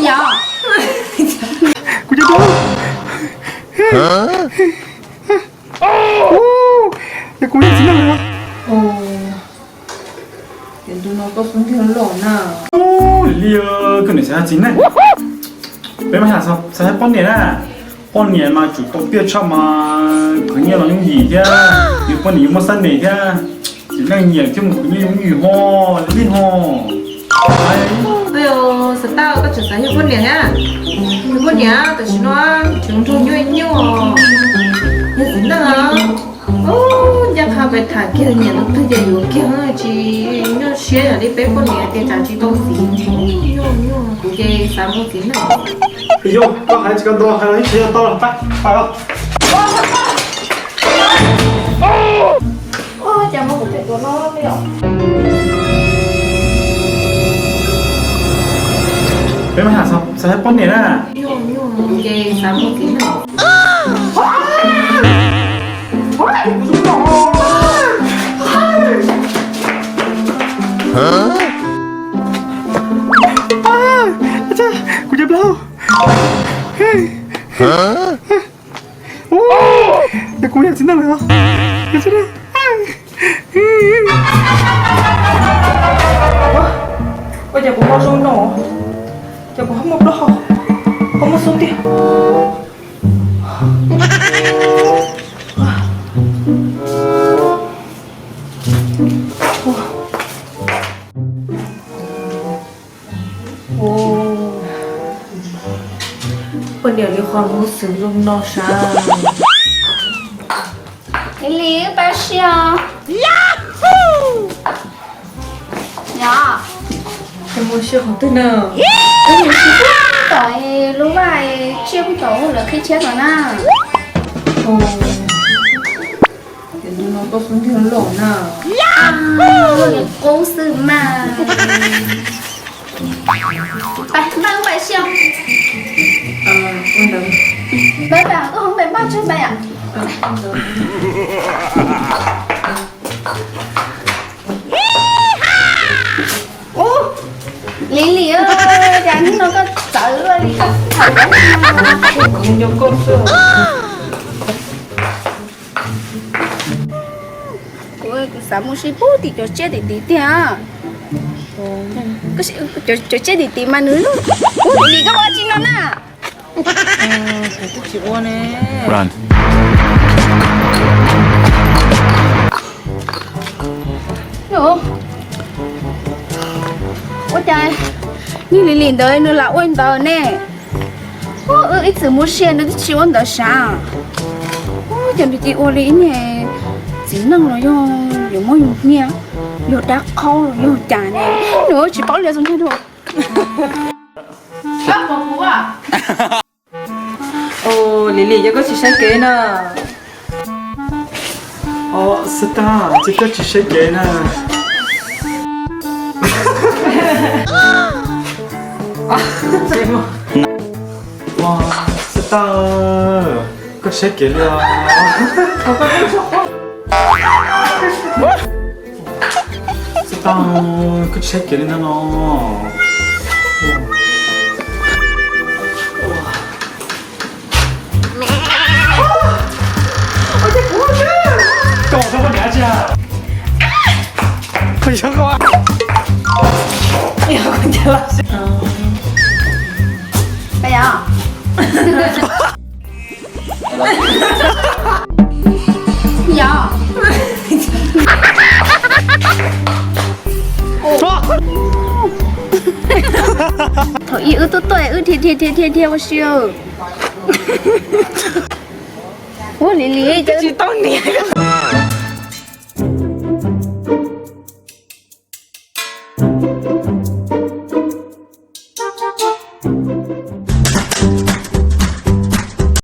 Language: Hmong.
Yog. Kuv cov plaub. Yog kuv yog txiv neej. Ua li koj niam xav txiv neej, peb mam xav txog poj niam na. Poj niam mas tsum tau piaj tshaj mas khwv nyiaj los yooj yim thiab, yus poj niam yuav muaj xab nем thiab. Txiv neej nyiam thiab mus khwv nyiaj yooj yim ho, li ho. Xav tau koj tseem xav yog poj niam thiab. Yog poj niam tam sim no tseem nrog nyuaj nyuaj. Yog txiv neej os, ncaj qha pais tham kiag nyiam tus twg ces yuav kiag, tsis nyuaj siab yam li peb poj niam tias tsam tsis tau txiv. Nyuaj nyuaj, kuv ces xav mus txiv neej. Yog koj hais tsis koj ntua hais los ib tsis yog tau los pab pab. Ua cas muaj kuv tus no li os. Peb mam xav poj niam na. Ces xav mus txiv neej. Kuv cov plaub. Yog kuv yog txiv neej lawm. Ua cas kuv ho zoo no, ces kuv ho muaj plaub hau, ho muaj xub ntiag. Ua niam li qhov muaj xwm zoo no sav. Li li pab siab. Yog, muaj siab qhov twg na? Tom lub vaj tsiaj kuj tom lawv qhib tshiab no na. Qub xwb mas. Pab, pab siab. Pab, pab koj hoob pab tsuag pab yom. Ub, Li Li, cas hnub no koj txawv luaj li koj tham. Kuv, kuv xav mus sib pub tim cov tsiaj tim tid tiag. Cov tsiaj tim tid mas nws, ub, Li Li koj ua tsi no na? Kuv twb tsis ua ne. Ua cas niag Li Li ntawd nws lam ua ntawd ne? Wb ib txwm muaj sia nws twb tsis ua ntawd sav. Ua cas nws cia ua li ib niag txiv neej los yog yuav muab yus hnia, yog dab qhaub los yog cas ne, nws tsis paub li txog ntiag dua. Ua, Li Li, yog koj tsis saib kev na. Xab Tag, ces koj tsis saib kev na. Xab Tag, koj saib kev li os. Xab Tag, koj tsis saib kev li ntag no. Yog, thaum ub wb tuaj tuaj wb dhia dhia dhia dhia ua si. Ua Li Li, tsis tau niam.